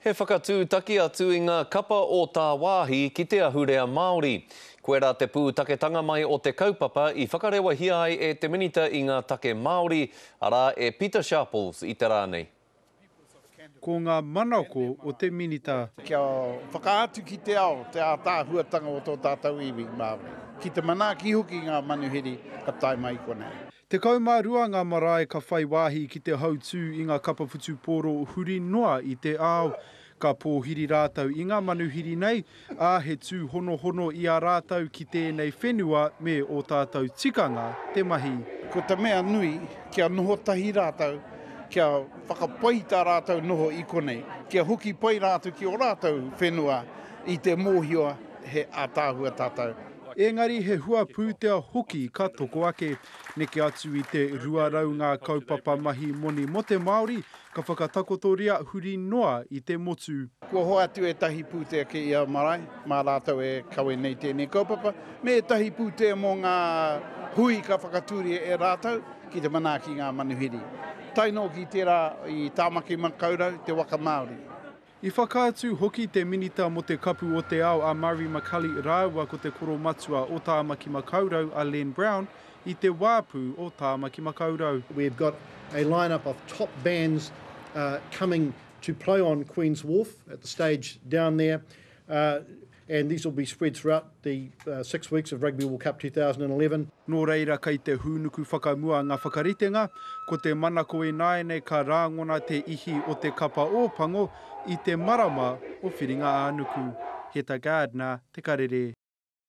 He whakatūtaki atu i ngā kapa o tāwāhi ki te ahurea Māori. Koirā te pūtaketanga mai o te kaupapa i whakarewahia ai e te Minita i ngā Take Māori, arā, e Pita Sharples i te rā nei. Ko ngā manako o te Minita. Kia whakaatu ki te ao te ātaahuatanga o tō tātou iwi Māori, ki te manaaki hoki i ngā manuhiri ka tae mai konei. 12 ngā marae ka whai wāhi ki te hautū i ngā kapa whutupōro huri noa i te ao. Ka pōhiri rātou i ngā manuhiri nei, ā, he tūhonohono i a rātou ki tēnei whenua me ō tātou tikanga te mahi. Ko te mea nui, kia noho tahi rātou, kia whakapai tā rātou noho i konei, kia hoki pai rātou ki ō rātou whenua i te mōhio he ātaahua tātou. Engari he hua pūtea hoki ka toko ake. Neke atu i te 200 ngā kaupapa mahi moni mō te Māori ka whakatakotoria huri noa i te motu. Kua hoatu ētahi pūtea ki ia marae, mā rātou e kawe nei tēnei kaupapa, me ētahi pūtea mō ngā hui ka whakatūria e rātou ki te manaaki i ngā manuhiri. Tae noa ki tērā i Tāmaki Makaurau, te waka Māori. I whakaatu hoki te Minita mō te Kapu o te Ao a Murray McCully rāua ko te Koromatua o Tāmaki Makaurau a Len Brown i te wāpu o Tāmaki Makaurau. We've got a line-up of top bands coming to play on Queen's Wharf at the stage down there and these will be spread throughout the 6 weeks of Rugby World Cup 2011. Nō reira kei te hūnuku whakamua ngā whakaritenga, ko te manako ināianei ka rāngona te ihi o te kapa Ōpango i te marama o Whiringa-ā-nuku. Heta Gardner, Te Karere.